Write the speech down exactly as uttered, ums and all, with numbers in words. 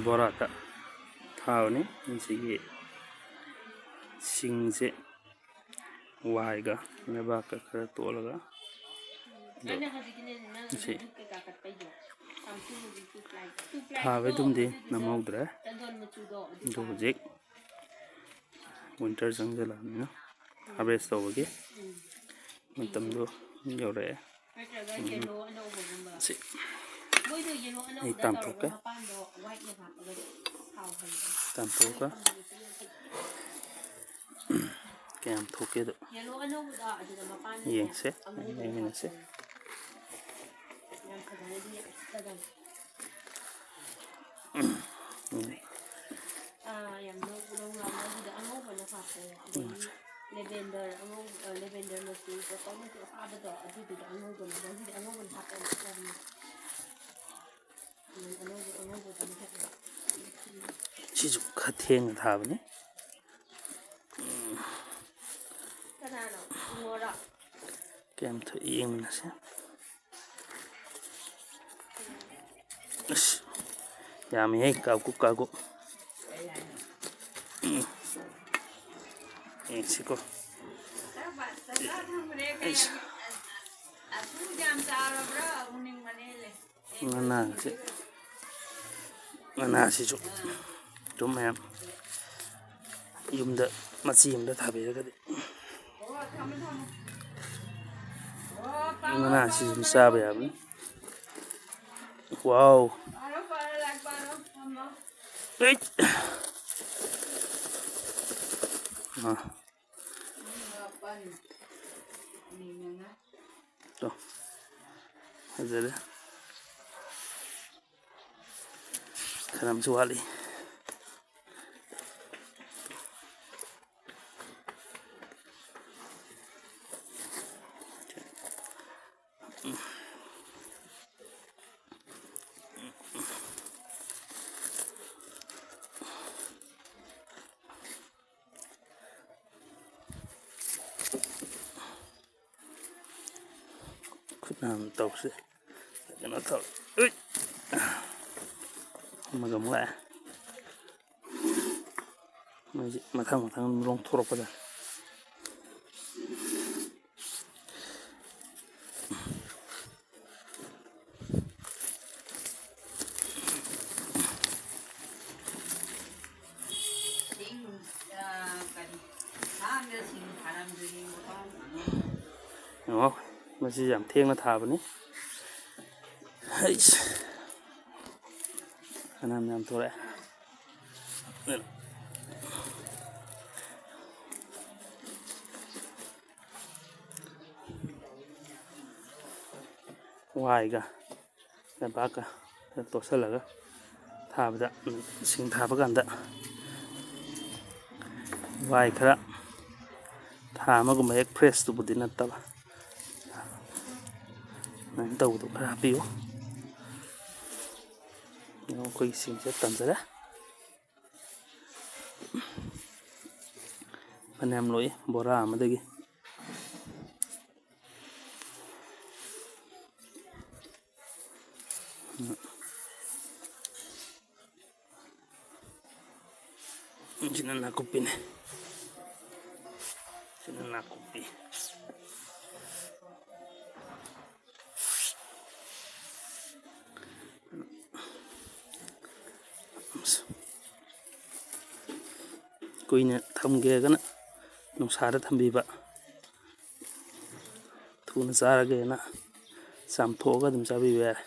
ꯕꯣꯔꯥꯗ ꯊꯥꯕꯅꯤ꯫ ꯁꯤꯒꯤ ꯁꯤꯡꯁꯦ ꯋꯥꯏꯒ ꯂꯩꯕꯥꯛꯀ ꯈꯔ ꯇꯣꯠꯂꯒ, ꯑꯗꯣ ꯁꯤ ꯊꯥꯕꯩꯗꯨꯝꯗꯤ ꯅꯝꯍꯧꯗ꯭ꯔꯦ꯫ ꯑꯗꯣ ꯍꯧꯖꯤꯛ ꯋꯤꯟꯇꯔ ꯆꯪꯁꯤꯜꯂꯛꯑꯕꯅꯤꯅ ꯍꯥꯔꯚꯦꯁ ꯇꯧꯕꯒꯤ ꯃꯇꯝꯗꯣ ꯌꯧꯔꯛꯑꯦ꯫ ꯁꯤ ꯑꯩ ꯇꯥꯝꯊꯣꯛꯀꯦ꯫ ꯇꯥꯝꯊꯣꯛꯑꯒ ꯀꯌꯥꯝ ꯊꯣꯛꯀꯦꯗꯣ ꯌꯦꯡꯁꯦ, ꯌꯦꯡꯃꯤꯟꯅꯁꯦ꯫ ꯁꯤꯁꯨ ꯈꯔ ꯊꯦꯡꯅ ꯊꯥꯕꯅꯤ꯫ ꯀꯌꯥꯝ ꯊꯣꯛꯏ ꯌꯦꯡꯃꯤꯟꯅꯁꯦ꯫ ꯑꯁ, ꯌꯥꯝꯃꯤꯍꯦ꯫ ꯀꯥꯞꯀꯨꯞ ꯀꯥꯞꯀꯨꯞ꯫ ꯎꯝ꯫ ꯌꯦꯡꯁꯤꯀꯣ꯫ ꯑꯩꯁ꯫ ꯃꯅꯥꯁꯦ, ꯃꯅꯥꯁꯤꯁꯨ ꯑꯗꯨꯝ ꯃꯌꯥꯝ ꯌꯨꯝꯗ ꯃꯆꯤ ꯑꯃꯗ ꯊꯥꯕꯤꯔꯒꯗꯤ ꯃꯅꯥꯁꯤ ꯑꯗꯨꯝ ꯆꯥꯕ ꯌꯥꯕꯅꯤ꯫ ꯋꯥꯎ꯫ ꯑꯩꯠ꯫ ꯑꯥ꯫ ꯇꯣ꯫ ꯐꯖꯔꯦ꯫ ꯈꯔ ꯑꯃꯁꯨ ꯋꯥꯠꯂꯤ꯫ ꯈꯨꯠ ꯅꯥꯝ ꯇꯧꯁꯦ꯫ ꯀꯩꯅꯣ ꯇꯧꯔꯦ꯫ ꯎꯏ! ꯑꯃꯒ ꯑꯃꯨꯛ ꯂꯥꯛꯑꯦ꯫ ꯃꯣꯏꯁꯦ ꯃꯊꯪ ꯃꯊꯪ ꯑꯗꯨꯝ ꯂꯣꯡꯊꯣꯔꯛꯄꯗ꯫ ꯌꯦꯡꯉꯣ, ꯃꯁꯤ ꯌꯥꯝ ꯊꯦꯡꯅ ꯊꯥꯕꯅꯤ꯫ ꯍꯩꯁ꯫ ꯐꯅꯌꯥꯝ ꯌꯥꯝ ꯊꯣꯔꯛꯑꯦ꯫ ꯋꯥꯏꯒ ꯂꯩꯕꯥꯛꯀ ꯇꯣꯠꯁꯤꯜꯂꯒ ꯊꯥꯕꯗ, ꯁꯤꯡ ꯊꯥꯕ ꯀꯥꯟꯗ ꯋꯥꯏ ꯈꯔ ꯊꯥ ꯑꯃꯒꯨꯝꯕ ꯍꯦꯛ ꯐ꯭ꯔꯦꯁꯇꯨꯕꯨꯗꯤ ꯅꯠꯇꯕ, ꯑꯗꯨꯃꯥꯏꯅ ꯇꯧꯕꯗꯣ ꯈꯔ ꯍꯥꯞꯄꯤꯌꯨ꯫ ꯑꯩꯈꯣꯏꯒꯤ ꯁꯤꯡꯁꯦ ꯇꯟꯖꯔꯦ꯫ ꯐꯅꯌꯥꯝ ꯂꯣꯛꯏ ꯕꯣꯔꯥ ꯑꯃꯗꯒꯤ꯫ ꯁꯤꯅ ꯅꯥꯀꯨꯞꯄꯤꯅꯦ꯫ ꯁꯤꯅ ꯅꯥꯀꯨꯞꯄꯤ꯫ ꯀꯨꯏꯅ ꯊꯝꯒꯦ ꯍꯥꯏꯔꯒꯅ ꯅꯨꯡꯁꯥꯗ ꯊꯝꯕꯤꯕ, ꯊꯨꯅ ꯆꯥꯔꯒꯦꯅ ꯆꯥꯝꯊꯣꯛꯑꯒ ꯑꯗꯨꯝ ꯆꯥꯕꯤꯕ ꯌꯥꯔꯦ꯫